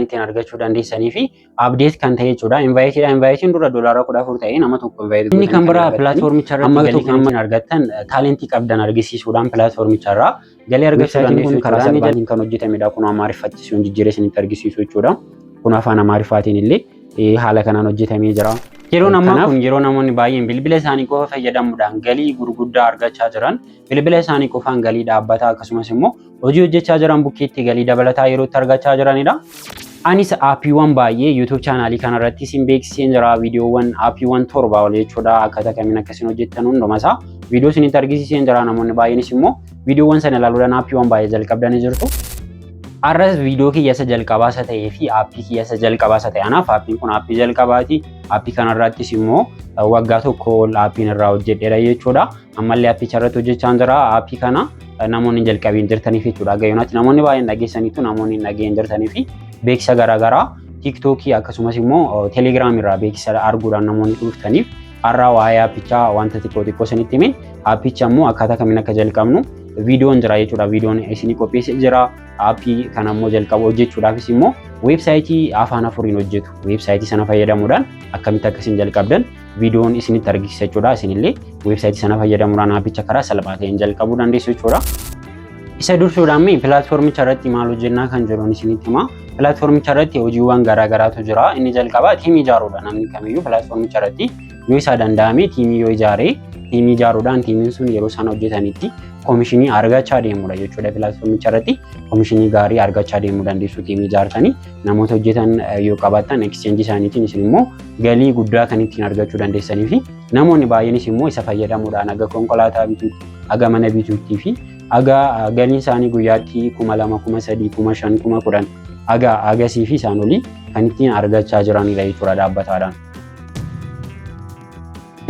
ittiin argachuu dandeessanii fi update kan ta'e jechuudha. Inviteiidha. Inviteiin dura $14 ta'ee nama tokko invite. Inni kan biraa platformicha irratti galii kan ittiin argattan talentii qabdan argisiisuudhaan platformicha irraa galii argachuu dandeessu. Karaa salphaatiin kan hojjetamedha. Kun Amaariffatti jijjiiree isinitti argisiisu jechuudha. Kun afaan Amaariffaatiin illee haala kanaan hojjetamee jira. Yeroon ammaa kun yeroo namoonni baay'een bilbila isaanii qofa fayyadamuudhaan galii gurguddaa argachaa jiran, bilbila isaanii qofaan galii dhaabbataa akkasumas immoo hojii hojjechaa jiran bukkeetti galii dabalataa yeroo itti argachaa jiranidha. Anis appiiwwan baay'ee YouTube channelii kanarratti isin beeksiseen jira. Viidiyoowwan appiiwwan 7 ol jechuudha. Akkaataa kamiin akkasiin hojjettan hunduma isaa viidiyoo isinitti argisiiseen jira. Namoonni baay'eenis immoo viidiyoowwan sana ilaaluudhaan appiiwwan baay'ee jalqabdanii jirtu. Har'as viidiyoo kiyya isa jalqabaa isa ta'ee fi appii kiyya isa jalqabaa isa ta'e, anaaf appiin kun appii jalqabaati. Appii kanarrattis immoo waggaa 1 ol appiin irraa hojjedheera jechuudha. Ammallee appicha irratti hojjechaa jira. Appii kana namoonni hin jalqabiin jirtaniif jechuudha. Gayyoonatti namoonni baay'een dhageessaniitu, namoonni hin dhageen jirtanii fi beeksisa garaagaraa TikTokii akkasumas immoo Telegramii irraa beeksisa arguudhaan namoonni dhuftaniif, har'a waa'ee appichaa wanta xiqqoo xiqqoo isinitti himin, appicha immoo akkaataa kamiin akka jalqabnu viidiyoon jira jechuudha. Viidiyoon isinii qopheessee jira. Appii kana immoo jalqabu hojjechuudhaafis immoo weebsaayitii afaan afuriin hojjetu. Weebsaayitii sana fayyadamuudhaan akkamitti akka isin jalqabdan viidiyoon isinitti argisiisa jechuudha. Isinillee weebsaayitii sana fayyadamuudhaan appicha karaa salphaa ta'een jalqabuu dandeessu jechuudha. Isa dursuudhaan mee platformicha irratti maal hojjennaa kan jedhuun isinitti hima. Platformicha irratti hojiiwwan garaa garaatu jira. Inni jalqabaa teamii ijaaruudha. Namni kamiyyuu platformicha irratti yoo isaa danda'ame teamii yoo ijaare, teamii ijaaruudhaan teamiin sun yeroo isaan hojjetanitti commissionii argachaa deemudha jechuudha. Platformicha irratti commissionii gaarii argachaa deemuu dandeessu teamii ijaartanii namoota hojjetan yoo qabaattan, exchangeii isaaniitiin isin immoo galii guddaa kan ittiin argachuu dandeessanii fi namoonni baay'eenis immoo isa fayyadamuudhaan aga konkolaataa bituutti, aga mana bituuttii fi aga galiin isaanii guyyaatti 2000, 3000, 5000, 10,000 aga agasii fi isaan olii kan ittiin argachaa jiranidha jechuudha dhaabbataadhaan.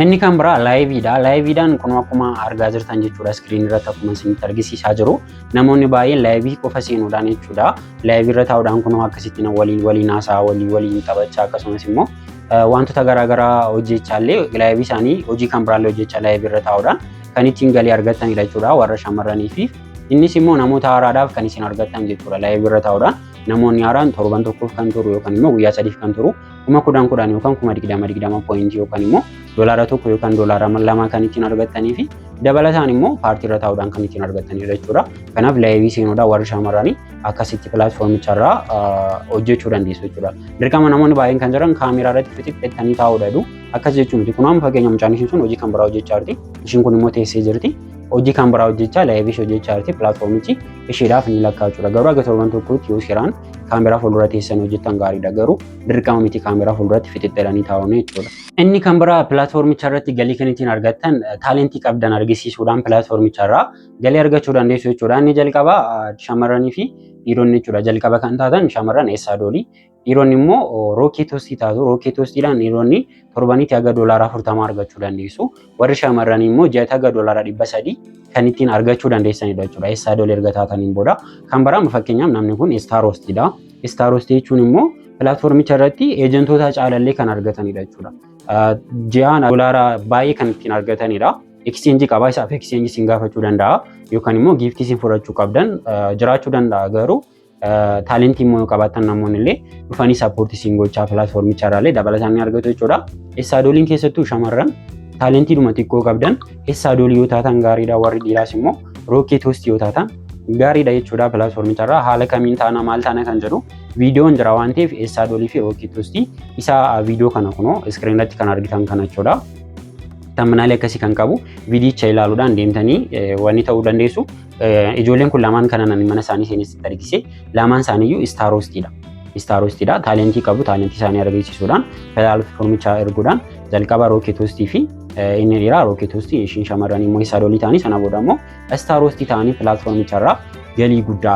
Inni kan biraa liveiidha. Liveiidhaan kun akkuma argaa jirtan jechuudha, screen irratti akkuma isinitti argisiisaa jiru. Namoonni baay'een liveii qofa seenuudhaan jechuudha. Liveii irra taa'uudhaan kun akkasitti waliin waliin haasaa, waliin waliin taphachaa, akkasumas immoo wantoota garaagaraa hojjechaa illee, liveii isaanii hojii kan biraallee hojjechaa liveii irra taa'uudhaan kan ittiin galii argatanidha jechuudha warra shamarranii fi innis immoo namoota haaraadhaaf kan isin argattan jechuudha. Liveii irra taa'uudhaan namoonni haaraan torban tokkoof kan turu yookaan immoo guyyaa 3f kan turu 10,000 10,000 yookaan 20,020 pointii yookaan immoo $1 yookaan $2 kan ittiin argattanii fi dabalataan immoo partyii irra taa'uudhaan kan ittiin argattanidha jechuudha. Kanaaf liveii seenuudhaan warri shamarranii akkasitti platformicharraa hojjechuu dandeessu jechuudha. Dirqama namoonni baay'een kan jiran kaameraa irratti fixixxettanii taa'uu dhadu. Akkas jechuu miti. Kun amma fakkeenya mucaan ishiin sun hojii kan biraa hojjechaa jirti. Ishiin kun immoo teessee jirti. Hojii kan biraa hojjechaa liveii ishee hojjechaa jirti. Platformichi isheedhaaf ni lakkaa jechuudha. Garuu aga torban tokkotti yoo seeraan kaameraa fuuldura teessanii hojjettan gaariidha. Garuu dirqama miti kaameraa fuulduratti fixixxeedhanii taa'uun jechuudha. Inni kan biraa platformicha irratti galii kan ittiin argattan talentii qabdan argisiisuudhaan platformicha irraa galii argachuu dandeessu jechuudha. Inni jalqabaa shamarranii fi dhiironni jechuudha. Jalqaba kan taatan shamarran eessaa doolii. Dhiironni immoo rocket hostii taatu. Rocket hostiidhaan dhiironni torbanitti haga $40 argachuu dandeessu. Warri shamarranii immoo ji'atti haga $300 kan ittiin argachuu dandeessanidha jechuudha. Eessaa doolii erga taataniin booda. Kan biraa fakkeenyaaf namni kun star hostiidha. Star hostii jechuun immoo platformicha irratti agentoota caalallee kan argatanidha jechuudha. Ji'aan doolaara baay'ee kan ittiin argatanidha. Exchangeii qabaa, isaaf exchangeii isin gaafachuu danda'a yookaan immoo giftii isin fudhachuu qabdan jiraachuu danda'a, garuu talentii immoo yoo qabaatan namoonni illee dhufanii supportii isin gochaa platformicha irraallee dabalataan ni argatu jechuudha. Eessaa dooliin keessattuu shamarran talentiidhuma xiqqoo qabdan eessaa doolii yoo taatan gaariidha, warri dhiiraas immoo rocket hostii yoo taatan gaariidha jechuudha. Platformicha irraa haala kamiin taana, maal taana kan jedhu viidiyoon jira waan ta'eef, eessaa doolii fi rocket hostii isaa viidiyoo kana kunoo screen irratti kan argitan kana jechuudha. Thumbnailii akkasii kan qabu viidiyicha ilaaluudhaan deemtanii wanni ta'uu dandeessu. Ijoolleen kun lamaan kana mana isaanii seenes argise, lamaan isaaniiyyuu star hostiidha. Star hostiidha. Talentii qabu, talentii isaanii argisiisuudhaan platformicha erguudhaan jalqaba rocket hostii fi inni dhiiraa rocket hostii, ishiin shamarran immoo isaa doolii ta'anii, sana booda immoo star hostii ta'anii platformicha irraa galii guddaa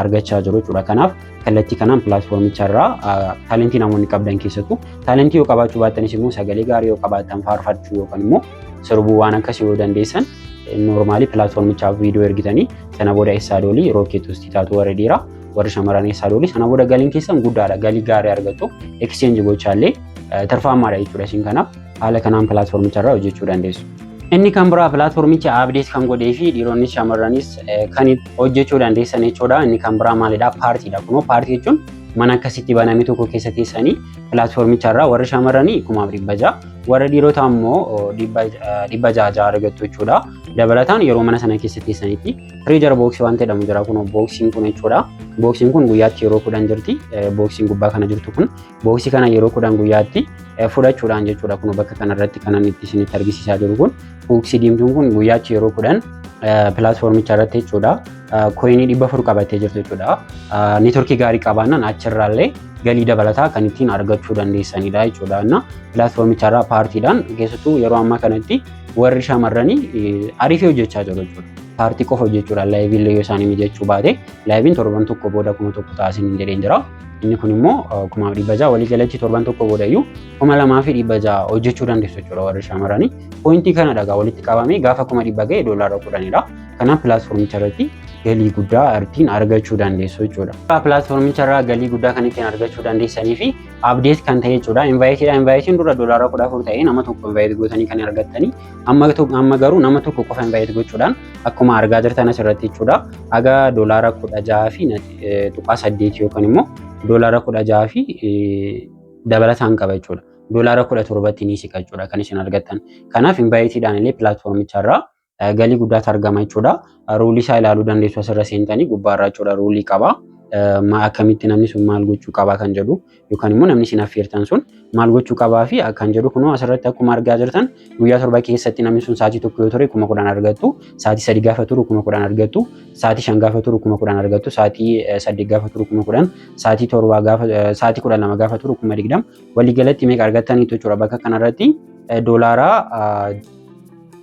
argachaa jiru jechuudha. Kanaaf kallattii kanaan platformicha irraa talentii namoonni qabdan, keessattuu talentii yoo qabaachuu baattanis immoo sagalee gaarii yoo qabaattan, faarfachuu yookaan immoo sirbuu waan akkasii yoo dandeessan, normalii platformichaaf viidiyoo ergitanii sana booda eessaa doolii, rocket hostii taatu warri dhiiraa, warri shamarran eessaa doolii. Sana booda galiin keessan guddaadha, galii gaarii argattu, exchange gochaallee tarfaamaadha jechuudha isin. Kanaaf haala kanaan platformicha irraa hojjechuu dandeessu. Inni kan biraa platformicha update kan godhee fi dhiironnis shamarranis kan hojjechuu dandeessan jechuudha. Inni kan biraa maalidha? Partyiidha. Kunoo partyii jechuun Mana akkasitti baname tokko keessa teessanii platformicharraa warra shamarranii 5600, warra dhiirotaa immoo 600 argattu jechuudha. Dabalataan yeroo mana sana keessa teessanitti treasure boxii waan jedhamu jira, kun boxiin kun jechuudha. Boxiin kun guyyaatti yeroo 10 jirti. Boxiin gubbaa kana jirtu kun boxii kana yeroo 10 guyyaatti fudhachuudhaan jechuudha. Kun bakka kanarratti kanan itti isinitti argisiisaa jiru kun boxii diimtuun kun guyyaatti yeroo 10 platformicha irratti jechuudha. Coinii 400 qabattee jirtu jechuudha. Networkii gaarii qabaannaan achirraallee galii dabalataa kan ittiin argachuu dandeessanidha jechuudha. Na platformicha irraa paartiidhaan keessattuu yeroo ammaa kanatti warri shamarranii ariifii hojjechaa jiru jechuudha. Party qofa hojjechuudhaan liveii illee yoo isaanii mijachuu baate, liveiin torban tokko booda 1000 taasisan jedheen jira. Inni kun immoo 5600, walii galatti torban tokko booda iyyuu 2600 hojjechuu dandeessu jechuudha warri shamarranii. Pointii kana dhagaa walitti qabamee gaafa 100,000 ga'e $10dha. Kanaaf platformicha irratti galii guddaa ittiin argachuu dandeessu jechuudha. Platformicha irraa galii guddaa kan ittiin argachuu dandeessanii fi update kan ta'e jechuudha. Inviteiidha. Inviteiin dura $14 ta'ee nama tokko invite gootanii kan argattanii, amma garuu nama tokko qofa invite gochuudhaan akkuma argaa jirtan asirratti jechuudha. Haga $16.8 yookaan immoo $16 fi dabalataan qaba jechuudha. $17tti ni siqa jechuudha kan isin argattan. Kanaaf inviteiidhaan illee platformicha irraa galii guddaatu argama jechuudha. Ruleii isaa ilaaluu dandeessu asirra seentanii gubbaarraa jechuudha, ruleii qaba. Akkamitti namni sun maal gochuu qaba kan jedhu yookaan immoo namni isin affeertan sun maal gochuu qabaa fi kan jedhu kunoo asirratti akkuma argaa jirtan, guyyaa 7 keessatti namni sun sa'aatii 1 yoo ture 10,000 argattu, sa'aatii 3 gaafa turu 10,000 argattu, sa'aatii 5 gaafa turu 10,000 argattu, sa'aatii 8 gaafa turu 10,000, sa'aatii 7 gaafa, sa'aatii 12 gaafa turu 20,000. Waliigalatti meeqa argattaniitu jechuudha? Bakka kanarratti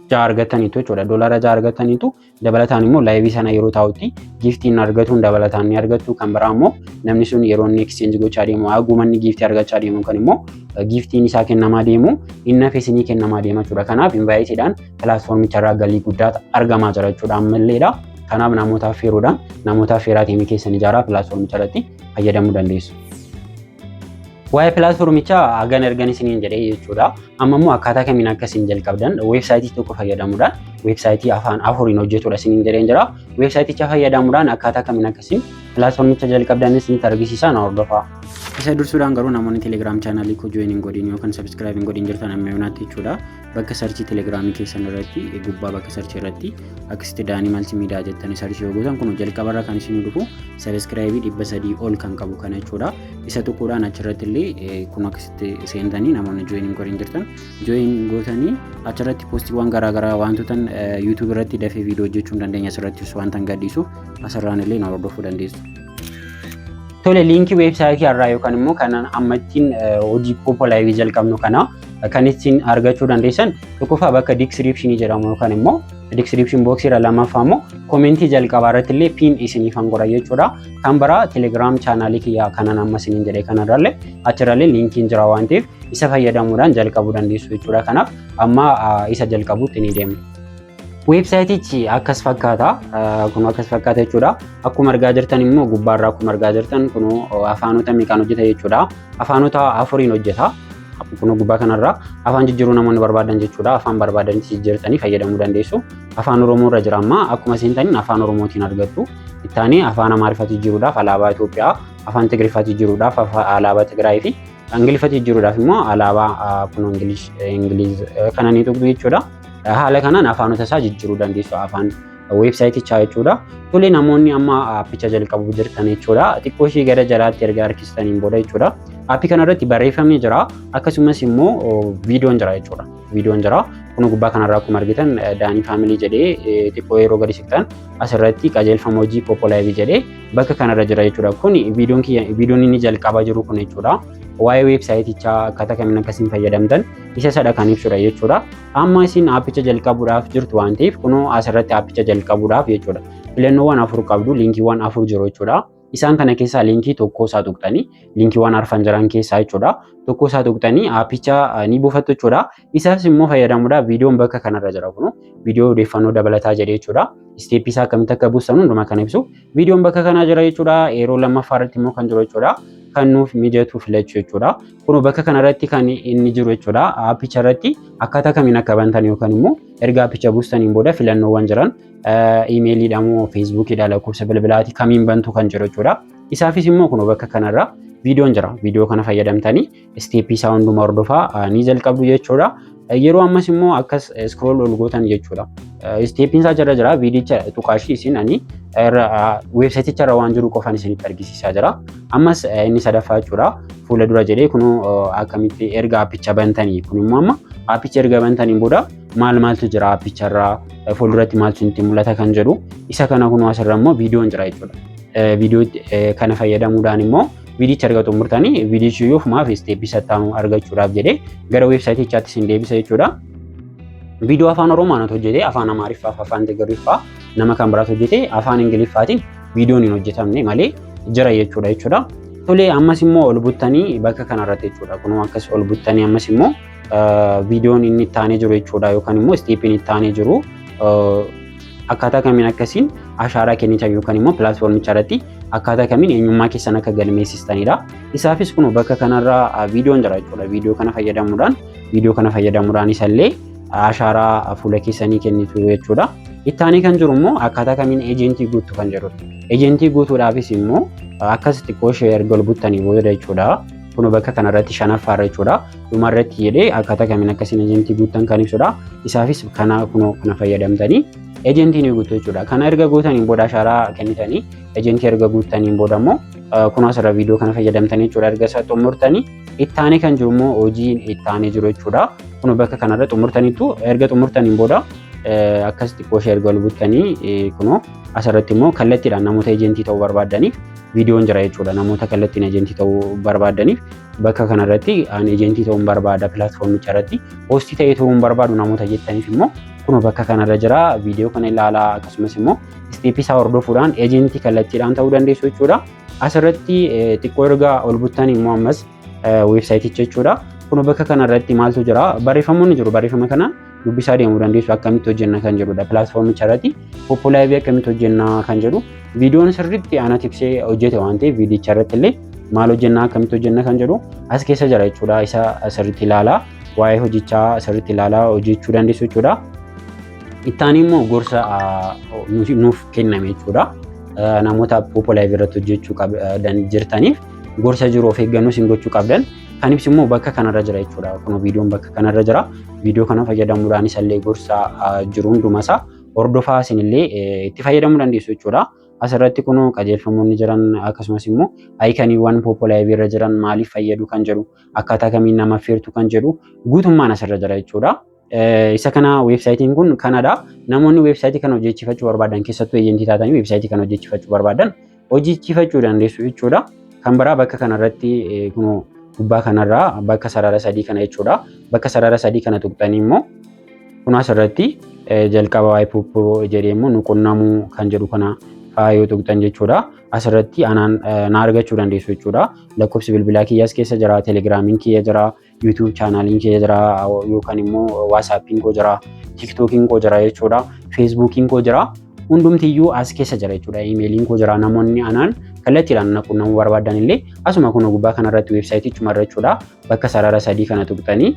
$6 argataniitu jechuudha. $6 argataniitu dabalataan immoo liveii sana yeroo taa'utti giftiin argatuun dabalataan ni argattu. Kan biraa immoo namni sun yeroo inni exchange gochaa deemu, haguma inni giftii argachaa deemu kan immoo giftiin isaa kennamaa deemu, inni hafe isinii kennamaa deema jechuudha. Kanaaf inviteiidhaan platformicha irraa galii guddaa argamaa jira jechuudha ammalleedha. Kanaaf namoota affeeruudhaan, namoota affeeraa teamii keessan ijaaraa platformicha irratti fayyadamuu dandeessu. Waa'ee platformichaa hagan ergan isiniin jedhee jechuudha. Amma immoo akkaataa kamiin akka isin jalqabdan websiteii tokko fayyadamuudhaan, websiteii afaan afuriin hojjetudha isiniin jedheen jira. Websiteicha fayyadamuudhaan akkaataa kamiin akka isin platformicha jalqabdan isinitti argisiisaa, na hordofaa. Isa dursuudhaan garuu namoonni Telegram channelii koo join hin godhin yookaan subscribe hin godhin jirtan amma yoonaatti jechuudha. Bakka searchii Telegramii keessan irratti gubbaa bakka searchii irratti akkasitti Daanii Multimedia jettanii searchii yoo gootan, kun jalqabarra kan isin dhufu subscribeii 300 ol kan qabu kana jechuudha. Isa tuquudhaan achirratti illee kun akkasitti seentanii namoonni join hin godhin jirtan join gootanii achirratti postiiwwan garaagaraa wantoota YouTube irratti dafee viidiyoo hojjechuu hin dandeenya asirratti wanta gadhiisuuf asirraan illee na hordofuu dandeessu. Tole, linkii websiteii har'aa yookaan immoo kan amma ittiin hojii Poppo Liveii jalqabnu kana kan ittiin argachuu dandeessan, tokkoffaa bakka descriptionii jedhamu yookaan immoo description boxii irra, lammaffaa immoo commentii jalqabaa irratti illee pin isiniif godha jechuudha. Kan biraa Telegram channelii kiyyaa kanan amma isiniin jedhe kanarrallee achirrallee linkiin jira waan ta'eef isa fayyadamuudhaan jalqabuu dandeessu jechuudha. Kanaaf amma isa jalqabuutti ni deemna. Websiteichi akkas fakkaata. Kun akkas fakkaata jechuudha. Akkuma argaa jirtan immoo gubbaarraa akkuma argaa jirtan kun afaanota meeqaan hojjeta jechuudha? Afaanota afuriin hojjeta. Kun gubbaa kanarraa afaan jijjiiruu namoonni barbaadan jechuudha. Afaan barbaadanitti jijjiirtanii fayyadamuu dandeessu. Afaan Oromoo irra jira amma, akkuma seentaniin afaan Oromootiin argattu. Ittaanii afaan Amaariffaa jijjiiruudhaaf alaabaa Itoophiyaa, afaan Tigiriffaa jijjiiruudhaaf alaabaa Tigraay fi Ingiliffa jijjiiruudhaaf immoo alaabaa kun Ingiliz kana ni tuqxu jechuudha. Haala kanaan afaanota isaa jijjiiruu dandeessu afaan websiteichaa jechuudha. Tole, namoonni amma appicha jalqabuuf jirtan jechuudha. Xiqqoo ishii gara jalaatti erga harkistaniin booda jechuudha. Appii kanarratti barreeffamni jira, akkasumas immoo viidiyoon jira jechuudha. Viidiyoon jira. Kun gubbaa kanarraa akkuma argitan Daanii Family jedhee xiqqoo yeroo gadi siqtan asirratti qajeelfama hojii Poppo Liveii jedhee bakka kanarra jira jechuudha. Kun viidiyoon kiyya, viidiyoon inni jalqaba jiru kun jechuudha. Waa'ee websiteichaa akkaataa kamiin akkasiin fayyadamtan isa sadha kan ibsudha jechuudha. Amma isin appicha jalqabuudhaaf jirtu waan ta'eef kunoo asirratti appicha jalqabuudhaaf jechuudha. Filannoowwan afur qabdu, linkiiwwan afur jiru jechuudha. Isaan kana keessaa linkii tokko isaa tuqxanii, linkiiwwan arfan jiran keessaa jechuudha. Tokko isaa tuqxanii appicha ni buufattu jechuudha. Isaas immoo fayyadamuudhaaf viidiyoon bakka kanarra jira, kunoo viidiyoo odeeffannoo dabalataa jedhee jechuudha. Stepii isaa akkamitti akka buusan hundumaa kan ibsu viidiyoon bakka kanaa jira jechuudha. Yeroo lammaffaa irratti immoo kan jiru jechuudha. Kan nuuf mijatu filachuu jechuudha. Kun bakka kanarratti kan inni jiru jechuudha. Appicha irratti akkaataa kamiin akka bantan yookaan immoo erga appicha buustaniin booda filannoowwan jiran, emailiidha moo Facebookiidha, lakkoofsa bilbilaati, kamiin bantu kan jiru jechuudha. Isaafis immoo kun bakka kanarra viidiyoon jira. Viidiyoo kana fayyadamtanii step isaa hundumaa hordofaa ni jalqabdu jechuudha. Yeroo ammas immoo akkas scroll ol gootan jechuudha. Stepiin isaa jira jira, viidicha tuqaashii isin ani weebsaayiticha irra waan jiru qofan isinitti argisiisaa jira. Ammas inni sadaffaa jechuudha. Fuula dura jedhee kunuu akkamitti erga aappicha bantanii, kun immoo amma aappicha erga bantaniin booda maal maaltu jira, aappicha irraa fuulduratti maaltu itti mul'ata kan jedhu, isa kana kunuu asirra immoo viidiyoon jira jechuudha. Viidiyoo kana fayyadamuudhaan immoo viidicha erga xumurtanii, viidichi yoo ofumaaf step sattaanu argachuudhaaf jedhee gara weebsaayitichaatti isin deebisa jechuudha. Viidiyoo Afaan Oromoo anatu hojjete, Afaan Amaariffaa fi Afaan Tigiriffaa nama kan biraatu hojjete, Afaan Ingiliffaatiin viidiyoon hin hojjetamne malee jira jechuudha. Tolee, ammas immoo ol buttanii bakka kanarratti jechuudha. Kunoo akkas ol buttanii ammas immoo viidiyoon inni itti aanee jiru jechuudha, yookaan immoo stepiin itti aanee jiru akkaataa kamiin akkasiin ashaaraa kennitan yookaan immoo pilaatfoormicha irratti akkaataa kamiin eenyummaa keessan akka galmeessistanidha. Isaafis kun bakka kanarra viidiyoon jira jechuudha. Viidiyoo kana fayyadamuudhaan isallee ashaaraa fuula keessanii kennitu jechuudha. Itti aanee kan jiru immoo akkaataa kamiin eejentii guuttu kan jedhudha. Eejentii guutuudhaafis immoo akkas xiqqoo ishee erga ol buttanii booda jechuudha. Kun bakka kanarratti shanaffaarra jechuudha. Dhumarratti jedhee akkaataa kamiin akkasiin eejentii guuttan kan ibsudha. Isaafis kana kunoo kana fayyadamtanii eejentii ni guutu jechuudha. Kana erga guutaniin booda, ashaaraa kennitanii eejentii erga guuttaniin booda immoo kun asirra viidiyoo kana fayyadamtanii jechuudha. Erga isa xumurtanii itti aanee kan jiru immoo hojiin itti aanee jiru jechuudha. Kun bakka kanarra xumurtaniitu, erga xumurtaniin booda akkas xiqqoo ishee erga ol buttanii kunoo asirratti immoo kallattiidhaan namoota eejentii ta'uu barbaadaniif viidiyoon jira jechuudha. Namoota kallattiin eejentii ta'uu barbaadaniif bakka kanarratti ani eejentii ta'uun barbaada, pilaatfoormicha irratti host ta'ee turuun barbaadu namoota jettaniif immoo kunoo bakka kanarra jira, viidiyoo kana ilaalaa, akkasumas immoo step isaa hordofuudhaan eejentii kallattiidhaan ta'uu dandeessu jechuudha. Asirratti xiqqoo erga ol buttan immoo ammas weebsaayiticha jechuudha. Kun bakka kanarratti maaltu jira? Barreeffamoonni jiru. Barreeffama kana dubbisaa deemuu dandeessu, akkamitti hojjenna kan jedhudha. Pilaatfoormicha irratti Poppo Live akkamitti hojjenna kan jedhu viidiyoon sirriitti ana tiksee hojjete waan ta'eef, viidicha irratti illee maal hojjenna, akkamitti hojjenna kan jedhu as keessa jira jechuudha. Isa sirriitti ilaalaa, waa'ee hojichaa sirriitti ilaalaa hojjechuu dandeessu jechuudha. Ittaanii immoo gorsa nuuf kenname jechuudha. Namoota Poppo Live irratti hojjechuu jirtaniif gorsa jiru, of eeggannoo isin gochuu qabdan kan ibsu immoo bakka kanarra jira jechuudha. Kun viidiyoon bakka kanarra jira. Viidiyoo kana fayyadamuudhaan isallee gorsa jiru hundumasaa hordofaa isinillee itti fayyadamuu dandeessu jechuudha. Asirratti kun qajeelfamoonni jiran, akkasumas immoo iconiiwwan Poppo Live irra jiran maaliif fayyadu kan jedhu, akkaataa kamiin nama affeertu kan jedhu guutummaan asirra jira jechuudha. Isa kana weebsaayitiin kun kanadha. Namoonni weebsaayitii kana hojjechifachuu barbaadan, keessattuu eejentii taatanii weebsaayitii kana hojjechifachuu barbaadan, hojjechifachuu dandeessu jechuudha. Kan biraa bakka kanarratti kunoo gubbaa kanarraa bakka sarara sadii kana jechuudha. Bakka sarara sadii kana tuqxanii immoo kun asirratti jalqaba waa'ee Poppo jedhee immoo nu qunnamuu kan jedhu kana fa'aa yoo tuqxan jechuudha. Asirratti anaan na argachuu dandeessu jechuudha. Lakkoofsi bilbilaa kiyyaas keessa jira, Telegiraamiin kiyya jira, YouTube channeliin kiyya jira, yookaan immoo Waasaappiin koo jira, Tiktookiin koo jira jechuudha, Feesbuukiin koo jira. Hundumtiyyuu as keessa jira jechuudha. Imeeliin koo jira. Namoonni anaan kallattiidhaan na qunnamuu barbaadan illee asuma kun gubbaa kanarratti weebsaayitichuma irra jechuudha. Bakka sarara sadii kana tuqxanii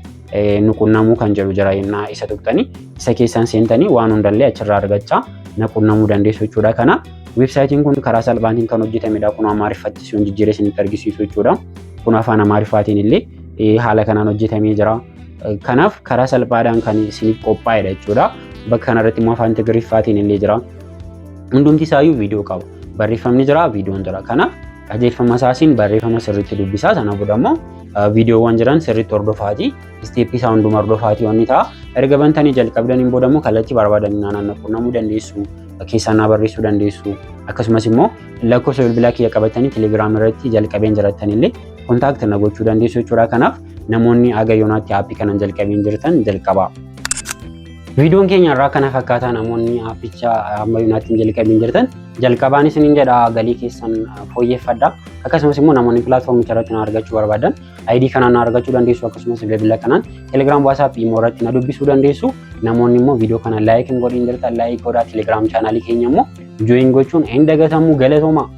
nu qunnamuu kan jedhu jira, yennaa isa tuqxanii isa keessaan seentanii waan hundallee achirraa argachaa na qunnamuu dandeessu jechuudha. Kana weebsaayitiin kun karaa salphaatiin kan hojjetamedha. Kun Amaariffatti si jijjiiree isinitti argisiisu jechuudha. Kun Afaan Amaariffaatiin illee haala kanaan hojjetamee jira. Kanaaf karaa salphaadhaan kan isiniif qophaa'edha jechuudha. Bakka kanarratti immoo Afaan Tigiriffaatiin illee jira. Hundumti isaayyuu viidiyoo qaba. Barreeffamni jira, viidiyoon jira. Kanaaf qajeelfama isaasiin barreeffama sirriitti dubbisaa, sana booda immoo viidiyoowwan jiran sirriitti hordofaati. Step isaa hunduma hordofaati wanni ta'a. Erga bantanii jalqabdaniin booda immoo kallattii barbaadanii naannoo qunnamuu dandeessu. Keessaan naa barreessuu dandeessu. Akkasumas immoo lakkoofsa bilbilaa kiyya qabatanii Telegiraam irratti jalqabeen jirattan illee contact na gochuu dandeessu jechuudha. Kanaaf namoonni aga yoonaatti aappii kanan jalqabeen jirtan jalqabaa. Viidiyoon keenya irraa kana fakkaataa. Namoonni aappicha amma yoonaatti hin jalqabiin jirtan jalqabaan isiniin jedha, galii keessan fooyyeffadha. Akkasumas immoo namoonni pilaatfoormicha irratti na argachuu barbaadan ID kanaan na argachuu dandeessu, akkasumas bilbila kanaan Telegram, WhatsApp, Imo irratti na dubbisuu dandeessu. Namoonni immoo viidiyoo kana like hin godhin jirtan like godhaa, Telegram channel keenya immoo join gochuun hin dagatamu. Galatooma.